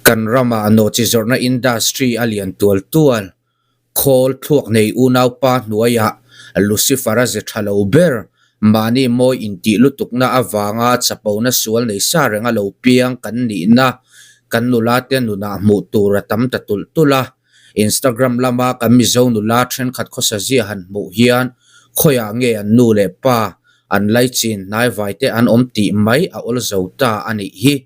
Kan ramah nawhchizawrhna industry a lian tual tual. Khawl thluak nei unaupa hnuaiah Lucifer-a ze tha lo ber, mahni mawi intih lutukna avanga chapona sual nei sa renga lo piang kan nihna kan nulate nunah hmuh tur a tam ta tulh tulh a. Instagram lama kan Mizo nula thenkhat khawsa zia han hmuh hian khawiah nge an nu leh pa an laichin hnaivaite an awm tih mai a awl zo ta a nih hi.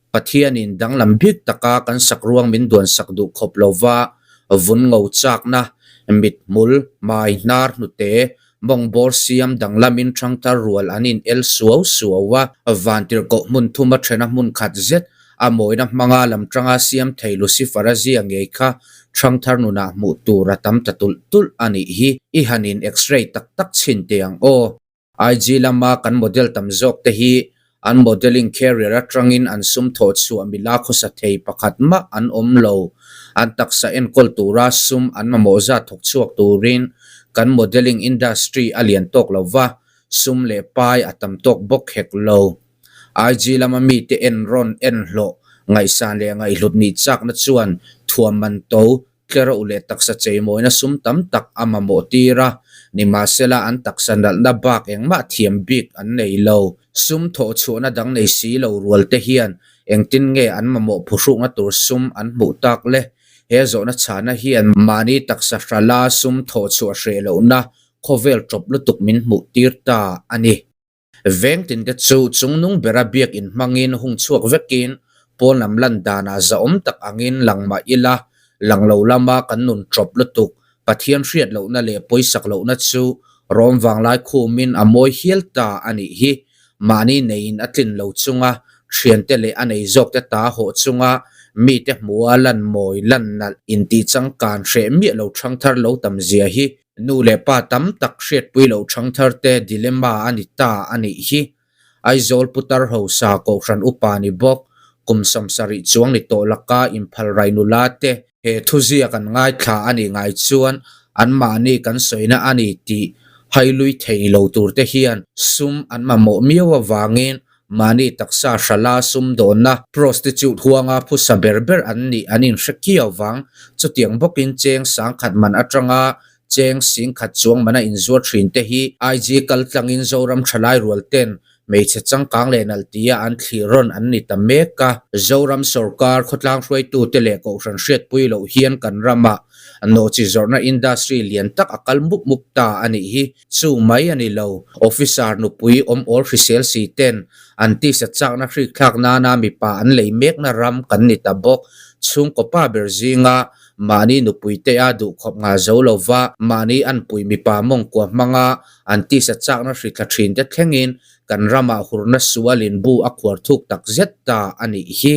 Pathianin danglam bik taka kan sakruang min duansak duh khawp lova vun ngo chakna, mithmul, hmai, hnar, hnute, mawngbawr siam danglamin thangthar rual an in el suau suau a. Vantirhkoh hmun thuma thena hmun khat zet a mawina hmanga lam tanga siam thei Lucifer-a zia ngei kha thangthar nunah hmuh tur a tam ta tulh tulh a nih hi. I han in x-ray tak tak chhin teh ang aw. IG lama kan model tam zawk te hi an modelling career atangin an sum thawh chhuah mila khawsa thei pakhat mah an awm lo. An taksa enkawl tura sum an mamawh zat thawk chhuak turin kan modelling industry a lian tawk lo va, sum leh pai a tam tawk bawk hek lo. IG lama mite en rawn en hlawh ngaihsan leh ngaihhlut nih chakna chuan thuam man to Tlereuh leh taksa cheimawina sum tam tak a mamawh tir a, nimahsela an taksa nalhna bak engmah thiam bik an nei lo. Sum thawh chhuahna dang nei si lo rual te hian engtin nge an mamawh phuhrukna tur sum an hmuh tak le? He zawhna chhana hian mahni taksa hrala sum thawh chhuah hreh lohna khawvel tawp lutuk min hmuh tir ta a ni. Veng tinte chu chungnung bera biakin hmangin hung chhuak vekin pawn lam lan danah zahawm tak angin lang mah ila, lang lo lama kan nun tawp lutuk, Pathian hriat lohna leh pawisak lohna chu rawm vanglai khumin a mawi hial ta a nih hi. Mahni neiin a tlin lo chunga thiante leh a nei zawkte ta hawh chunga mite hmua lan mawi lan nalh intih changkan hreh miah lo thangthar lo tam zia hi Nu leh pa tam tak hriatpui loh thangtharte dilemma a ni ta a nih hi. Aizawl putar hosa Kohhran upa ni bawk, kum 70 chuang ni tawh laka inphal rai nula te he thuziak an ngaithla a nih ngai chuan anmahni kan sawina a ni tih hailui thei lo turte hian sum an mamawh miau avangin Mahni taksa hrala sumdawnna, prostitute huanga phusa ber ber an nih an inhre kiau vang. Chutiang bawkin cheng sangkhat man atanga cheng singkhat chuang mana inzuar thin te hi IG kaltlangin Zoram thalai rual ten hmeichhe changkang leh nalh tia an thlir rawn an ni ta mek a. Zoram sawrkar khawtlang hruaitute leh kohhran hriatpui loh hian kan ramah nawhchi zawrhna industry lian tak a kal mup mup ta a nih hi. Chu mai a ni lo, officer nupui awm awl hrisel si ten an tisa chakna hrikthlak nana mipa an lei mekna ram kan ni ta bawk. Chhungkaw pa ber zinga mahni nupui te a duhkhawp nghal zo lova mahni anpui mipa mawngkua hmanga an tisa chakna hrithla thin te thlengin kan ramah hurna sualin bu a khuar thuk tak zet ta a nih hi.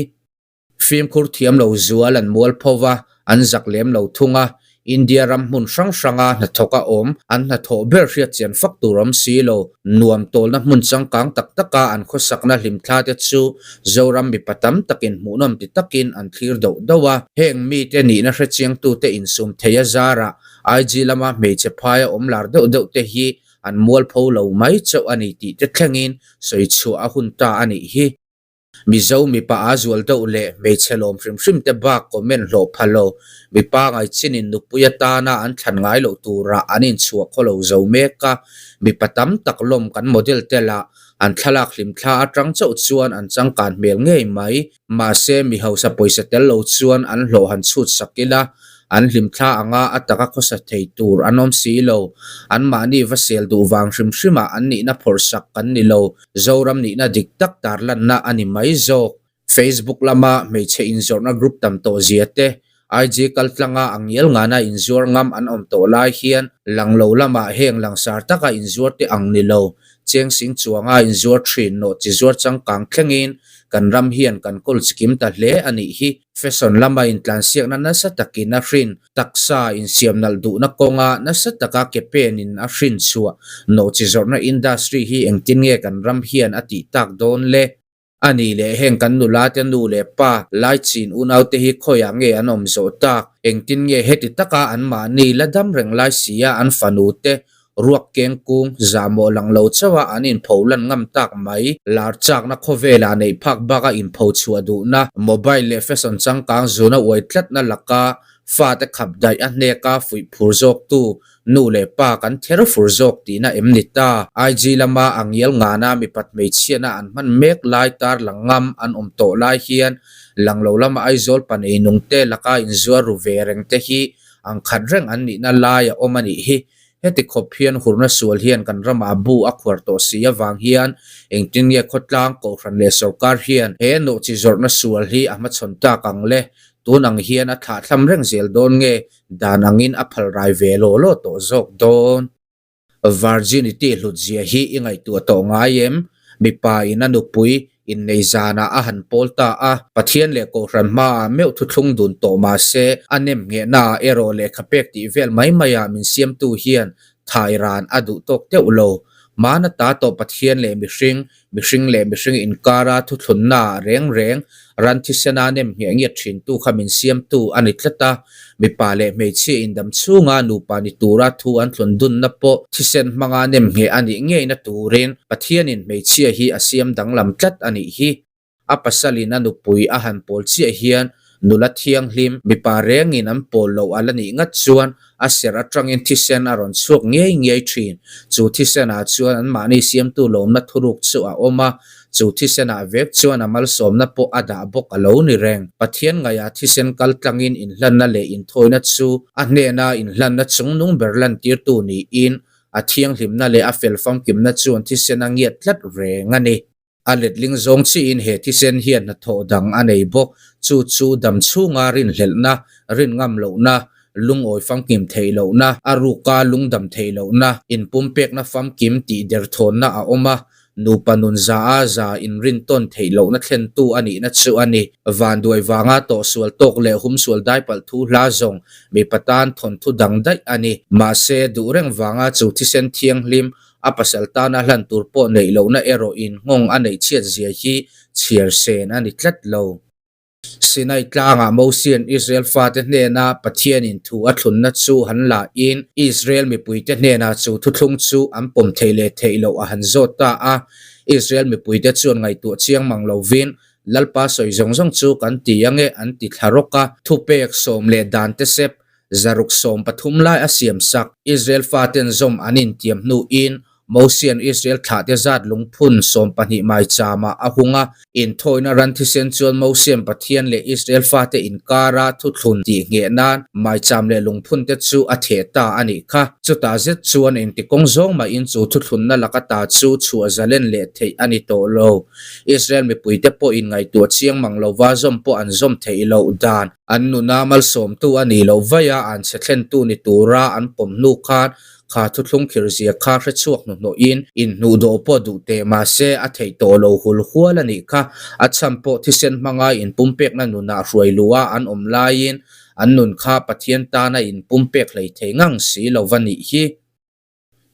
Fimkhur thiam lo zual an mual pho va, an zak lem lo thung a. India ram hmun hrang hranga hnathawk a awm, an hnathawh ber hriatchian fak tur awm si lo. Nuam tawlna hmun changkang tak taka an khawsakna hlimthla te chu Zoram mipa tam takin hmuhnawm ti takin an thlir doh doh a. Heng mite nihna hrechiangtute insum thei a zarah IG lama hmeichhe phaia awm lar deuh deuh te hi an mualpho lo mai chauh a ni tih te thlengin sawi chhuah a hun ta a nih hi. Mizo mipa a zual deuh leh hmeichhe lawm hrim hrim te bak comment hlawh pha lo. Mipa ngaichinin nupui atana an thlan ngai loh turah an inchhuah khaw lo zo mek a. Mipa tam tak lawm kan model te lah an thlalak hlim thla atang chauh chuan an changkan hmel ngei mai. Mahse mi hausa pawisa tel lo chuan an hlawh han chhut sak ila An hlimthla anga a taka khawsa thei tur an awm si lo. Anmahni va sel duh vang hrim hrimah an nihna phawrhsak kan ni lo. Zoram nihna dik tak tarlanna a ni mai zawk. Facebook lama hmeichhe inzawrhna group tam tawh zia te, IG kaltlanga a ngial ngana inzuar ngam an awm tawh lai hian lang lo lamah heng langsar taka inzuar te ang ni lo. Cheng sing chuanga inzuar thin nawh chi zuar changkang thlengin kan ram hian kan kawl chikim ta hle a nih hi. Fashion lama intlansiakna nasa takin a hrin, taksa insiam nalh duhna kawnga nasa taka ke penin a hrin chhuah nawhchi zawrhna industry hi engtin nge kan ram hian a tih tak dawn le? A nih leh heng kan nula te nu leh pa, laichin unaute hi khawiah nge an awm zawh tak? Engtin nge heti taka anmahni la dam reng lai sia an fanu te Ruak keng kung zahmawh lang lo chauha an inpho lan ngam tak mai. Lar chakna khawvelah neih phak baka inpho chhuah duhna, mobile leh fashion changkang zuna uai tlatna laka fate khap daih a hneka fuih phur zawktu nu leh pa kan ther fur zawk tihna em ni ta? IG lama a ngial ngana mipat hmeichhiatna an hman mek lai tar lang ngam an awm tawh lai hian lang lo lama Aizawl pa nei nung te laka inzuar ru ve reng te hi ang khat reng an nihna lai a awm a nih hi. Heti khawp hian hurna sual hian kan ramah bu a khuar tawh si avang hian engtin nge khawtlang, kohhran leh sorkar hian he nawhchi zawrhna sual hi a hmachhawn tak ang le? Tun ang hian a thlahthlam reng zel dawn nge dan angin a phal rai ve law law tawh zawk dawn? Virginity hlutzia hi i ngaihtuah tawh ngai em? Mipa in a nupui innei zanah a han pawl ta a, Pathian leh Kohhran hmaah meuh thuthlung dun tawh mah se, a nem nghehnaah erawh lehkha pek tih vel mai maiah min siamtu hian thai ran a duh tawk deuh lo. Hmana ta tawh Pathian leh mihring, mihring leh mihring inkara thuthlunnaah reng reng ran thisena nem ngheh ngiat thintu kha min siamtu a ni tlat a. Mipa leh hmeichhia indam chhunga nupa ni tura thu an thlun dunna pawh thisen hmanga nem ngheh a nih ngeina turin Pathianin hmeichhia hi a siam danglam tlat a nih hi. A pasalin a nupui a han pawl chiah hian nula thianghlim mipa rengin an pawl loh a la nih ngat chuan a serh atangin thisen a rawn chhuak ngei ngei thin. Chu thisenah chuan anmahni siamtu lawmna thuruk chu a awm a, chu thisenah vek chuan a malsawmna pawh a dah bawk a lo ni reng. Pathian ngaihah thisen kal tlangin inhlanna leh inthawina chu a hnena inhlanna chungnung ber lantirtu niin a thianghlimna leh a fel famkimna chuan thisen a ngiat tlat reng a ni. A letling zawng chiin he thisen hian hnathawh dang a nei bawk. Chu chu dam chhunga rinhlelhna, rin ngam lohna, lungawi famkim theih lohna, a ruka lungdam theih lohna, inpumpekna famkim tih derthawnna a awm a, nupa nun za a za inrintawn theih lohna thlentu a nihna chu a ni. Vanduai vanga tawhsual tawk leh humsual daipalh thu hla zawng mipa tan thawnthu dang daih a ni. Mahse, duh reng vanga chu thisen thianghlim A pasal tana hlan tur pawh neih lohna erawh in nghawng a neih chhiat zia hi chhiar sen a ni tlat lo. Sinai tlangah Mosian Israel fate hnena Pathianin thu a thlunna chu han la in Israel mipuite hnenah chu thuthlung chu an pawm theih leh theih loh a han zawt ta a. Israel mipuite chuan ngaihtuah chiang mang lovin Lalpa sawi zawng zawng chu kan ti ange an ti thla rawk a. Thupek sawm leh dan te sep 113 lai a siam sak. Israel faten zawm an intiam hnuin Mosian Israel thlahte zat lungphun 12 maichama a hung a. Inthawina ran thisen chuan Mosian Pathian leh Israel fate inkara thuthlun tih ngheh nan maicham leh lungphunte chu a theh ta a nih kha. Chutah zet chuan engti kawng zawng mahin chu thuthlunna laka ta chu chhuah zalen leh theih a ni tawh lo. Israel mipuite pawhin ngaihtuah chiang mang lova zawm pawh an zawm theih loh dan An nuna malsawmtu a nih loh vaih a, an chhe thlentu ni tura an pawm hnu khan kha thuthlung khir zia kha hre chhuak hnuhnawhin inhnuhdawh pawh duh teh mah se a theih tawh lo hul hual a nih kha. A chhan pawh thisen hmanga inpumpekna nunah hruai luh a an awm laiin an nun kha Pathian tana inpumpek hlei thei ngang si lo va nih hi.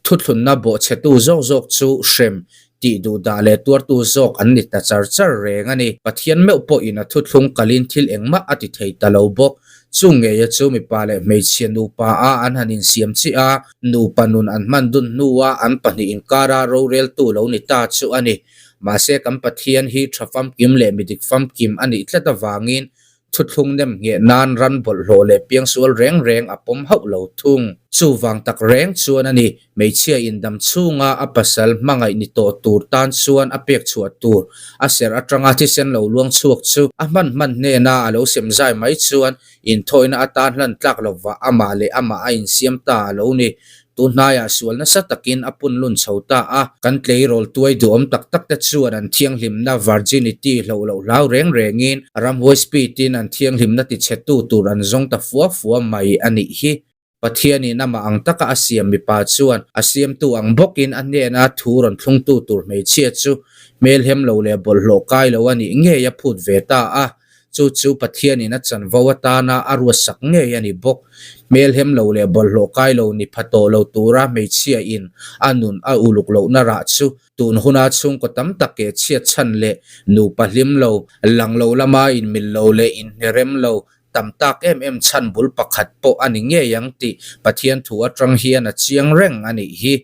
Thuthlunna bawhchhetu zawk zawk chu hrem tih duhdah leh tuartu zawk an ni ta char char reng a ni. Pathian meuh pawhin a thuthlung kalin thil engmah a ti thei ta lo bawk. Chung ngeia chu mipa leh hmeichhia nupa a an han insiam chiah a, nupa nun an hman dun hnua an pahnih inkara roreltu lo ni ta chu a ni. Mahse kan Pathian hi tha famkim leh midik famkim a nih tlat avangin Thuthlung nem ngheh nan ran bawlhhlawh leh piangsual reng reng a pawm hauh lo thung. Chuvang tak reng chuan a ni, hmeichhia indam chhunga a pasal hmangaih ni tawh tur tan chuan a pek chhuah tur a serh atanga thisen lo luang chhuak chu a hman hman hnena a lo sem zai mai chuan inthawina atan hlan tlak lova amah leh amah a insiam ta a lo ni. Tunhnaiah sual nasa takin a pun lun chho ta a, kan tleirawl tuai duhawm tak tak te chuan an thianghlimna virginity hloh loh hlau reng rengin ramhuai speed in an thianghlimna tichhetu tur an zawng ta fua fua mai a nih hi. Pathianin amah ang taka a siam mipa chuan a siamtu ang bawkin a hnena thu rawn thlungtu tur hmeichhia chu hmelhem lo leh bawlhhlawh kai lo a nih ngei a phut ve ta a. Chu chu Pathianin a chanvo atana a ruatsak ngei a ni bawk. Hmelhem lo leh bawlhhlawh kai lo ni pha tawh lo tura hmeichhia in a nun a uluk lohna rah chu tun huna chhungkaw tam tak ke chhiat chhan leh nupa hlim lo, lang lo lama inmil lo leh inhnerem lo, tam tak em em chhan bul pakhat pawh a ni ngei ang tih Pathian thu atang hian a chiang reng a nih hi.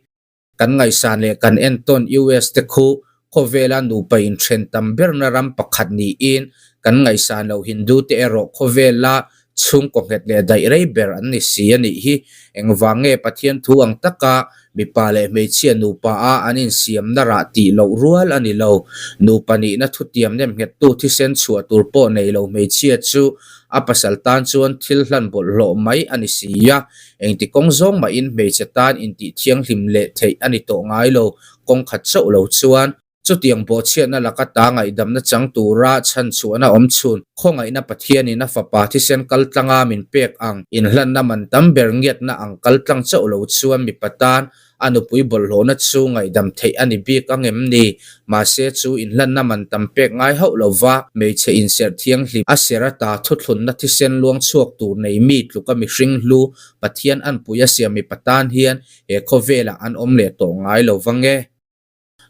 Kan ngaihsan leh kan entawn US te khu khawvela nupa inthen tam berna ram pakhat niin kan ngaihsan loh Hindu te erawh khawvela chhungkaw nghet leh daih rei ber an ni si a nih hi. Engvang nge Pathian thu ang taka mipa leh hmeichhia nupa a an insiamna rah tih loh rual a ni lo. Nupa nihna thutiam nem nghettu thisen chhuah tur pawh nei lo hmeichhia chu a pasal tan chuan thil hlan bawlhhlawh mai a ni si a. Engti kawng zawng mahin hmeichhe tan intih thianghlim leh theih a ni tawh ngai lo, kawng khat chauh lo chuan. Chutiang bawhchhiatna laka ta ngaihdamna chang tura chhanchhuahna awm chhun, khawngaihna Pathianin a Fapa thisen kal tlanga min pek ang, inhlanna man tam ber ngiatna ang kal tlang chauh lo chuan mipa tan a nupui bawlhhlawhna chu ngaihdam theih a ni bik ang em ni? Mahse chu inhlanna man tam pek ngai hauh lova hmeichhe inserh thianghlim a ser ata thuthlunna thisen luang chhuak tur nei mi tluka mihring hlu Pathian anpui a siam mipa tan hian he khawvelah an awm leh tawh ngai lo vang e.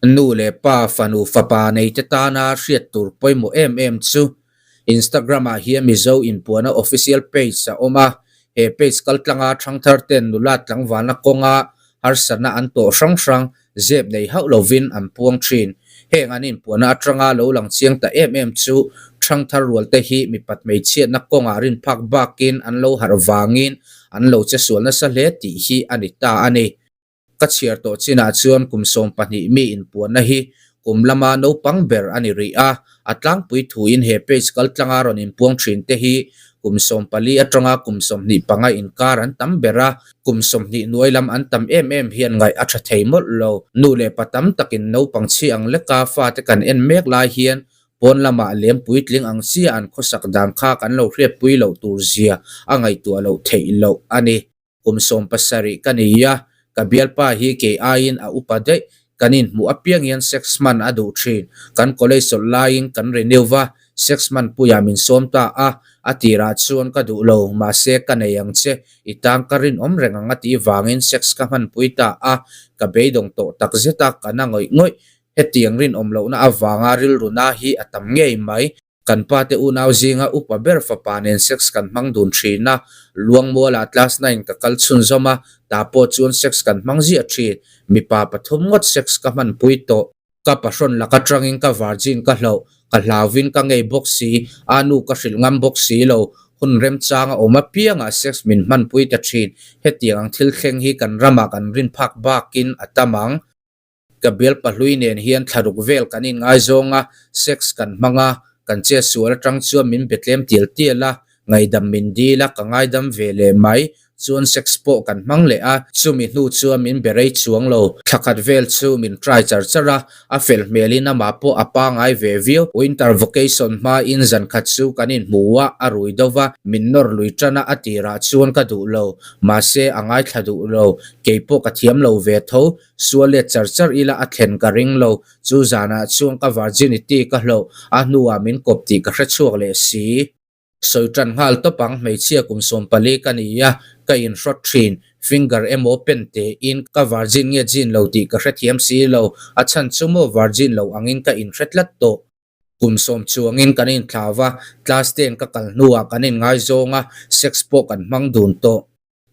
Nu leh pa, fanu, fapa neite tana hriat tur pawimawh em em chu Instagram-ah hian Mizo inpuana official page a awm a, he page kaltlanga thangthar ten nula tlangvalna kawnga harsatna an tawh hrang hrang zep nei hauh lovin an puang thin. Heng an inpuana atanga lo lang chiang ta em em chu thangthar rualte hi mipat hmeichhiatna kawngah rinphak bakin an lo harh vangin an lo che sual nasa hle tih hi a ni ta a ni. Ka chhiar tawh chinah chuan kum 12 mi inpuanna hi kum lama naupang ber a ni rih a, a tlangpui thuin he page kaltlanga rawn inpuang thin te hi kum 14 atanga kum 25 inkar an tam ber a, kum 20 hnuai lam an tam em em hian ngaih a tha thei mawlh lo. Nu leh pa tam takin naupang chhi ang leka fate kan en mek lai hian pawn lamah lem puitling ang chiah an khawsak dan kha kan lo hriatpui loh tur zia a ngaihtuah loh theih loh a ni. Kum 17 ka ni a, ka bialpa hi kei aiin a upa daih, kan inhmuh apiang hian sex hman a duh thin. Kan college chawlh laiin kan renew va, sex hman puiah min sawm ta a, a tirah chuan ka duh lo, mahse ka nei ang che, i tang ka rinawm reng ang a tih vangin sex ka hmanpui ta a, ka beidawng tawh takzet a, ka na ngawih ngawih. Hetiang rinawm lohna avanga rilruna hi a tam ngei mai. Kan pa te unau zinga upa ber fapa nen sex kan hmang dun thin a, Luangmualah class nine ka kal chhunzawm a, tah pawh chuan sex kan hmang ziah thin. Mipa pathum ngawt sex ka hmanpui tawh. Ka pahrawn lak atangin ka virgin ka hloh, ka hlauvin ka ngei bawk si, a nu ka hrilh ngam bawk si lo. Hun remchang a awm apiangah sex min hmanpui ta thin. Hetiang ang thil thleng hi kan ramah kan rin phak bakin a tam ang. Ka bial pahlui nen hian thlaruk vel kan inngaizawng a, sex kan hmang a, kan chet sual atang chuan min be tlem tial tial a, ngaidam min dil a, ka ngaidam ve leh mai, chuan sex pawh kan hmang leh a, chumi hnu chuan min be rei chuang lo, thla khat vel chu min try char char a, a fel hmelin amah pawh a pangai ve viau, winter vacation hmain zan khat chu kan inhmu a, a rui deuh va, min nawr lui tan a, a tirah chuan ka duh lo, mahse a ngaithla duh lo, keipawh ka thiam lo ve tho, Sual let char char ila a thlen ka ring lo, chu zanah chuan ka virginity ka hloh, a hnuah min kawp tih ka hre chhuak leh si. Sawi tan nghal tawp ang, hmeichhia kum 14 ka ni a, ka inhrawt thin, finger emaw pen tein ka virgin nge jean lo tih ka hrethiam si lo, a chhan chu maw virgin lo angin ka inhre tlat tawh. Kum 10 chuangin kan inthlau va, class ten ka kal hnuah kan inngaizawng a, sex pawh kan hmang dun tawh.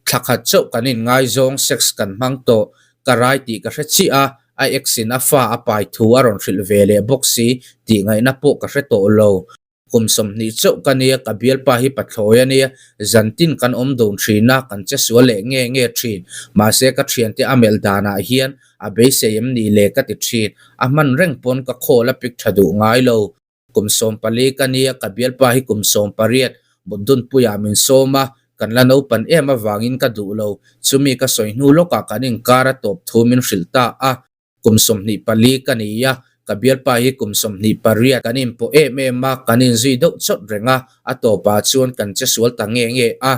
Thla khat chauh kan inngaizawng sex kan hmang tawh, ka rai tih ka hre chiah a, a ex in a fa a pai thu a rawn hrilh ve leh bawk si tih ngaihna pawh ka hre tawh lo. Kum 20 chauh ka nia, ka bialpa hi pathlawi a nia, zantin kan awm dun thin a, kan che sual leh nge nge thin. Mahse ka thiante a melh danah hian a beisei em ni le ka ti thin, a hman reng pawn ka call a pick tha duh ngai lo. Kum 14 ka nia, ka bialpa hi kum 18, mutdunpuiah min sawm a, kan la naupan em avangin ka duh lo. Chumi ka sawi hnu lawkah kan inkar a tawp thu min hrilh ta a. Kum 24 ka ni a, ka bialpa hi kum 28, kan inpawh em em a, kan inzui deuh chawt reng a, a tawpah chuan kan che sual ta nge nge a.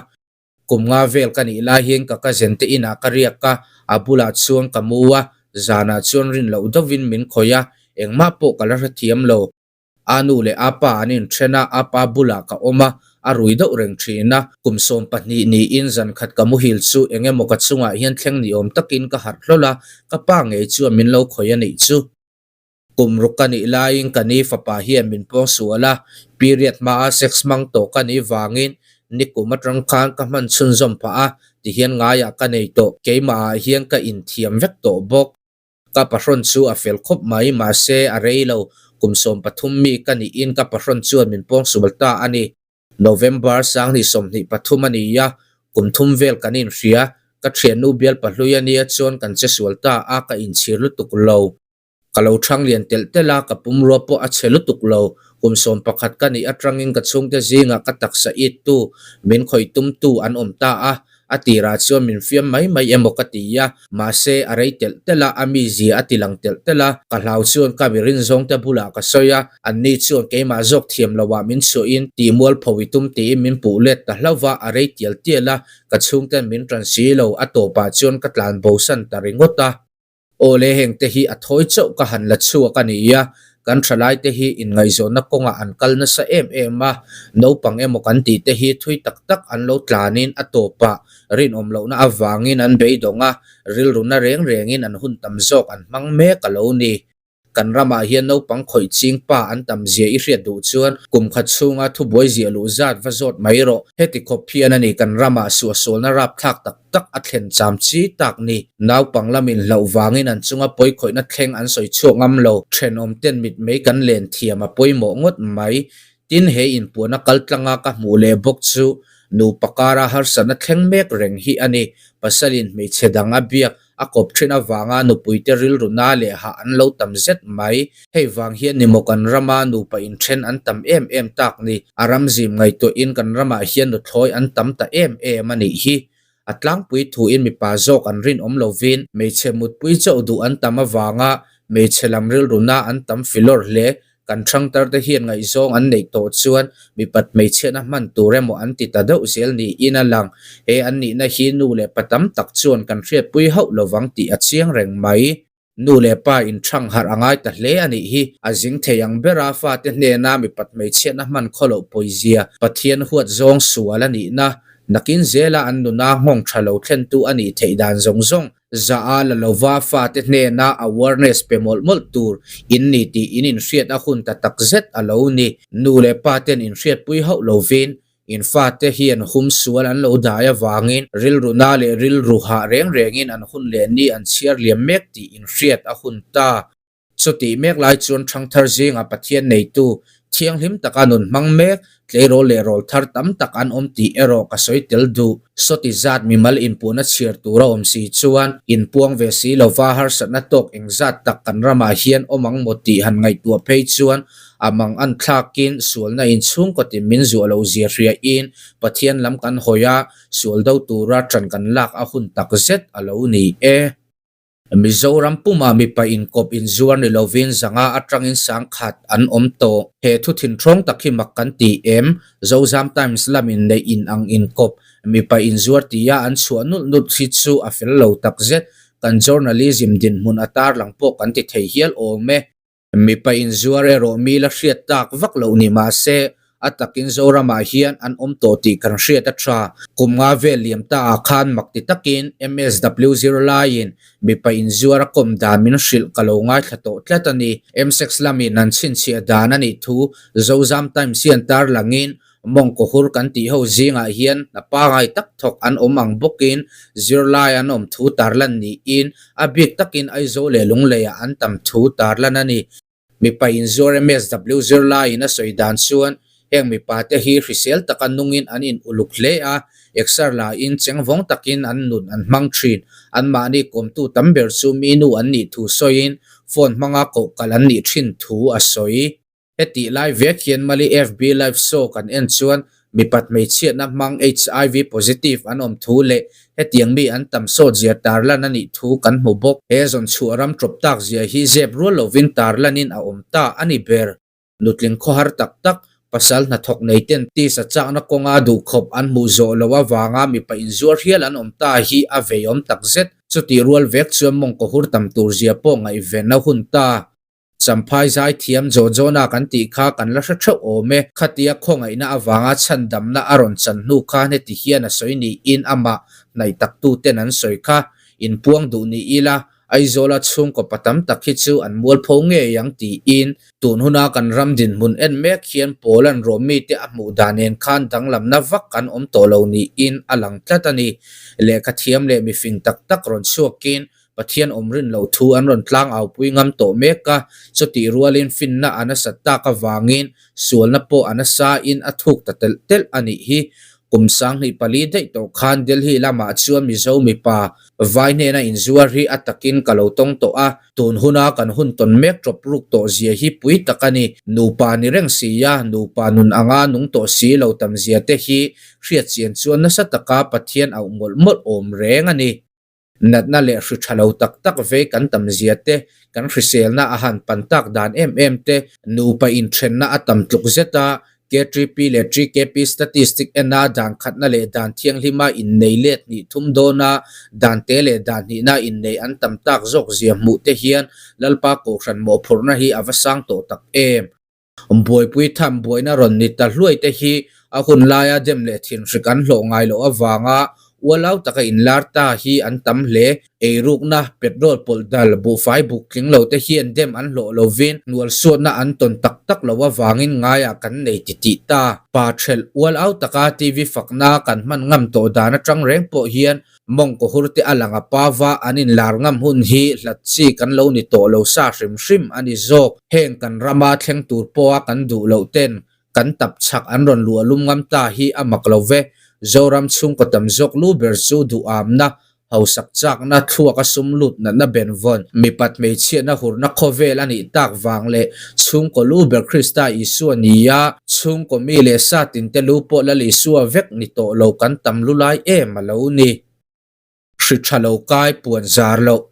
Kum nga vel ka nih lai hian ka cousin te inah ka riak a, a bulah chuan ka mu a, zanah chuan rin loh deuhin min khawih a, engmah pawh ka la hrethiam lo. A nu leh a pa an inthen a, a pa bulah ka awm a, a rui deuh reng thin a. Kum 12 niin zan khat ka muhil chu eng emaw ka chungah hian thleng ni awm takin ka harh hlawl a, ka pa ngei chuan min lo khawih a nih chu. Kum ruk ka nih laiin ka ni fapa hian min pawng sual a, period hmaa sex hmang tawh ka nih vangin Nikum atang khan ka hman chhunzawm phah a, tihian ngaiah ka nei tawh. Keimahah hian ka inthiam vek tawh bawk. Ka pahrawn chu a fel khawp mai, mahse a rei lo. Kum 13 mi ka nihin ka pahrawn chuan min pawngsual ta a ni. November 2023 a ni a, kum thum vel kan inhria. Ka thiannu bial pahlui a nia chuan kan che sual ta a, ka inchhir lutuk lo. Ka lo thang lian telh telh a, ka pumrua pawh a chhe lutuk lo. Kum 11 ka nih atangin ka chhungte zingah ka taksa ittu, min khawih tumtu an awm ta a, a tirah chuan min fiam mai mai emaw ka ti a, mahse a rei telh telh a, a mizia a ti lang telh telh a, ka hlau chuan ka mi rinzawngte bulah ka sawi a, anni chuan keimah zawk thiam loah min chhuahin tihmualpho i tum tiin min puh let ta hlauh va, a rei tial tial a, ka chhungten min tan si lo, a tawpah chuan ka tlan bosan ta ringawt a. Awle hengte hi a thawi chauh ka han la chhuak a ni a, kan thalaite hi inngaihzawnna kawngah an kal nasa em em a, naupang emaw kan tihte hi thui tak tak an lo tlanin a tawpah rinawm lohna avangin an beidawng a, rilruna reng rengin an hun tam zawk an hmang mek a lo ni. Kan ramah hian naupang khawih ching pa an tam zia i hriat duh chuan kum khat chhunga thubuai ziah luh zat va zawt mai rawh. Heti khawp hian a ni kan ramah suahsualna rapthlak tak tak a thlen cham chi tak ni. Naupang lamin hlauh vangin an chunga pawikhawihna thleng an sawi chhuak ngam lo. Thenawm ten mitmei kan len thiam a pawimawh ngawt mai. Tin he inpuahna kaltlanga ka hmuh leh bawk chu nupa kara harsatna thleng mek reng hi a ni. Pasalin hmeichhe dang a biak A kawp thin avanga nupuite rilru na leh hah an lo tam zet mai. Hei vang hian ni maw kan rama nupa inthen an tam em em tak ni. A ram zim ngaihtuahin kan ramah hian nuthlawi an tam ta em em a nih hi. A tlangpui thuin mipa zawk an rinawm lovin hmeichhe mutpui chauh duh an tam avanga hmeichhe lam rilru na an tam filawr hle. Kan hrangtarte hian ngaihzawng an neih tawh chuan mipat hmeichhiatna hman tur emaw an ti ta deuh zel niin a lang. He an nihna hi nu leh pa tam tak chuan kan hriatpui hauh lovang tih a chiang reng mai. Nu leh pa inthang harh a ngai ta hle a nih hi. A zing thei ang bera fate hnena mipat hmeichhiatna hman khawloh pawizia Pathian huat zawng sual a nihna, nakin zela an nuna nghawng tha lo thlentu a nih theih dan zawng zawng Za a la lova fate hnena awareness pe mawlh mawlh tur in ni tih in inhriat a hun ta tak zet a lo ni. Nu leh pa ten inhriatpui hauh lovin in fate hian hum sual an lo dai avangin rilru na leh rilru hah reng rengin an hun leh ni an chhiar liam mek tih inhriat a hun ta. Chutih mek lai chuan ṭhangthar zingah Pathian neitu thianghlim taka nun hmang mek, tleirawl leh rawl thar tam tak an awm tih erawh ka sawi tel duh. Sawti zat mimal inpuhna chhiar tur a awm si chuan inpuang ve si lova harsatna tawk engzat tak kan ramah hian awm ang maw tih han ngaihtuah phei chuan a mang an thlakin sualna inchhungkawtin min zuah lo zia hriain Pathian lam kan hawi a, sual do tura ṭan kan lak a hun takzet a lo ni e. Mizoram pumah mipa inkawp inzuar ni lovin zanga atangin sangkhat an awm tawh. He thu thinthawng tak hi mak kan ti em? Zozam Times lamin neih in ang inkawp mipa inzuar tia an chhuah nulh nulh hi chu a fel lo takzet. Kan journalism dinhmun a tarlang pawh kan ti thei hial awm e. Mipa inzuar erawh mi la hriat tak vak loh ni mah se, a takin Zoramah hian an awm tawh tih kan hriat a tha. Kum nga vel liam ta ah khan mak ti takin MSW zirlaiin mipa inzuar a kawm dan min hrilh ka lo ngaithla tawh tlat a ni. MSEX lamin an chhinchhiah dan a nih thu Zozam Times hian tarlangin Mawngkaw hur kan tih ho zingah hian hna pangai tak thawk an awm ang bawkin zirlai an awm thu tarlan niin a bik takin Aizawl leh Lungleiah an tam thu tarlan a ni. Mipa inzuar MSW zirlaiin a sawi dan chuan heng mipa te hi hrisel taka nungin an in uluk hle a, exer lahin chengvawng takin an nun an hmang thin. Anmahni kawmtu tam ber chu mi nu an nih thu sawiin phone hmanga koh kal an nih thin thu a sawi. Hetih lai vek hian Mali FB live show kan en chuan mipat hmeichhiatna hmang HIV positive an awm thu leh hetiang mi an tam sawt zia tarlan a nih thu kan hmu bawk. He zawn chhuah ram tawp tak zia hi zep rual lovin tarlanin a awm ta a ni ber. Nutling khawhar tak tak, pasal hnathawk nei ten tisa chakna kawnga duhkhawp an hmuh zawh loh avanga mipa inzuar hial an awm ta hi a veiawm takzet. Chutih rual vek chuan mawngkaw hur tam tur zia pawh ngaihvenna hun ta. Champhai zaithiam Jojona kan tih kha kan la hre theuh awm e. Khatia khawngaihna avanga chhandamna a rawn chan hnu khan heti hian a sawi niin amah hnaih taktuten an sawi kha. Inpuang duh ni ila, Aizawla chhungkaw pa tam tak hi chu an mualpho ngei ang tiin tun huna kan ram dinhmun en mek hian Paula'n Rom mite a hmuh dan nen khan danglamna vak an awm tawh lo niin a lang tlat a ni. Lehkha thiam leh mifing tak tak rawn chhuakin Pathian awm rin loh thu an rawn tlang aupui ngam tawh mek a, chutih rualin finna a nasat tak avangin sualna pawh a nasain a thuk ta telh telh a nih hi. Kum 2004 daih tawh khan Delhi lamah chuan Mizo mipa vai hnena inzuar hi a takin ka lo tawng tawh a, tun huna kan hun tawn mek ṭawp ruk tawh zia hi pui tak a ni. Nupa ni reng si a, nupa nun anga nung tawh si lo tam zia te hi hriatchian chuan nasa taka Pathian auh mawlh mawlh awm reng a ni. Natna leh hri tha lo tak tak vei kan tam zia te, kan hriselna a han pan tak dan em em te, nupa inthenna a tam tluk zet a, KTP leh TKP statistic ena dan khatna leh dan thianghlima innei let hnih thum dawna dan te leh dan hnihna innei an tam tak zawk zia hmuh te hian Lalpa Kohhran mawhphurhna hi a va sang tawh tak em. Buaipui tham buaina rawn ni ta hluai te hi a hun laia dem leh thinhrik an hlawh ngai loh avanga ualau taka inlar ta hi an tam hle. Eirukna, petrol pawlh dal, buhfai buk tling lo te hian dem an hlawh lovin hnualsuatna an tawn tak tak loh avangin ngaiah kan nei titih ta. Pa thelh ualau taka TV fakna kan hman ngam tawh dan atang reng pawh hian Mawngkaw hur te a lang a pava an inlar ngam hun hi hlat chi kan lo ni tawh lo sa hrim hrim a ni zawk. Heng kan rama thleng tur pawha kan duh loh ten kan tap chhak an rawn luah lum ngam ta hi a mak lo ve. Zoram chhungkaw tam zawk lu ber chu duhamna, hausak chakna, thluak a sum lut natna benvawn, mipat hmeichhiatna hurna khawvel a nih tak vang leh Chhungkaw lu ber Krista Isua ni a, chhungkaw mi leh sa tinte lu pawh Lal Isua vek ni tawh lo kan tam lu lai em a lo ni. Hri tha lo kai puan zar loh.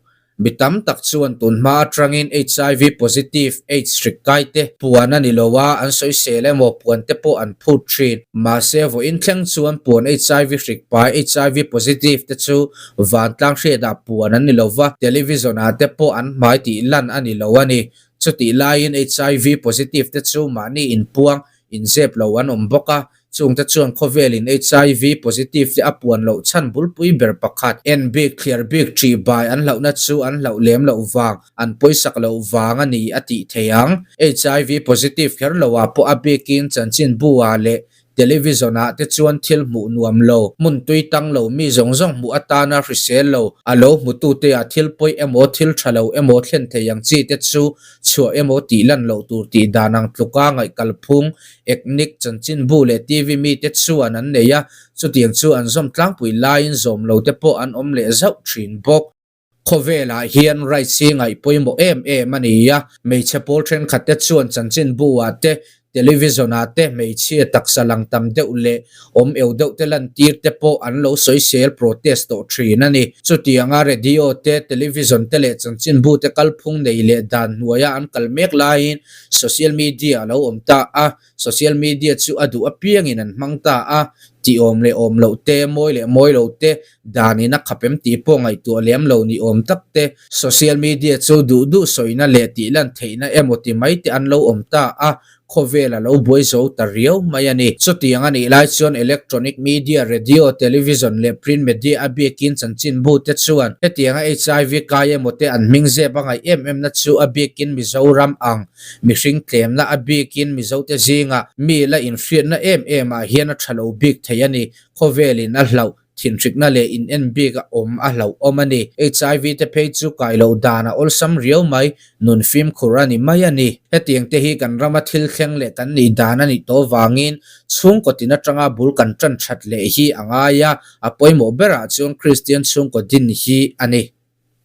Mi tam tak chuan tun hma atangin HIV positive AIDS hrik kai te puan a ni lo a, an sawisel emaw puan te pawh an phut thin. Mahse vawiin thleng chuan puan HIV hrik pai HIV positive te chu vantlang hriatah puan an ni lo va, television ah te pawh an hmai tih lan a ni lo a ni. Chutih laiin HIV positive te chu mahni inpuang, inzep lo an awm bawk a, chungte chuan khawvelin HIV positive te a puan loh chhan bulpui ber pakhat, en bik, thliar bik, ṭih bai an hlauhna chu an hlauh lem loh vang, an pawisak loh vang a ni a tih thei ang. HIV positive kher loah pawh a bikin chanchinbu ah leh Television ah te chuan thil hmuh nuam lo, hmun tui tang lo mi zawng zawng hmuh atana hrisel lo, a lo hmutu te ah thil pawi emaw thil tha lo emaw thlen thei ang chi te chu chhuah emaw tih lan loh tur tih dan ang tluka ngaih kalphung, eknik, chanchinbu leh TV mi te chuan an nei a, chutiang chu an zawm tlangpui laiin zawm lo te pawh an awm leh zauh thin bawk. Khawvelah hian rights hi ngaih pawimawh em em a ni a, hmeichhe pawl thenkhat te chuan chanchinbu ah te, television ah te hmeichhia taksa lang tam deuh leh awm eu deuh te lantir te pawh an lo sawisel protest tawh thin a ni. Chutianga radio te, television te leh chanchinbu te kalphung nei leh dan hnuaia an kal mek laiin social media a lo awm ta a, Social media chu a duh apiangin an hmang ta a, tih awm leh awm loh te, mawi leh mawi lo te, danin a khap em tih pawh ngaihtuah lem lo ni awm tak te, social media chu duh duh sawina leh tih lan theihna emaw ti mai te an lo awm ta a, khawvel a lo buai zo ta riau mai a ni. Chutiang a nih lai chuan electronic media, radio, television leh print media a biakin chanchinbu te chuan hetianga HIV kai emaw te an hming zep a ngaih em emna chu a biakin Mizoram ang Mihring tlemna a bikin Mizote zingah mi la inhriatna em em ah hian a tha lo bik thei a ni. Khawvelin a hlauh, thinhrikna leh in en bik a awm a hlauhawm a ni. HIV te phei chu kai loh dan a awlsam riau mai, nun fimkhur a ni mai a ni. Hetiang te hi kan rama thil thleng leh kan nih dan a nih tawh vangin chhungkaw tin atanga bul kan tan that leh hi a ngai a, a pawimawh berah chuan Kristian chhungkaw din hi a ni.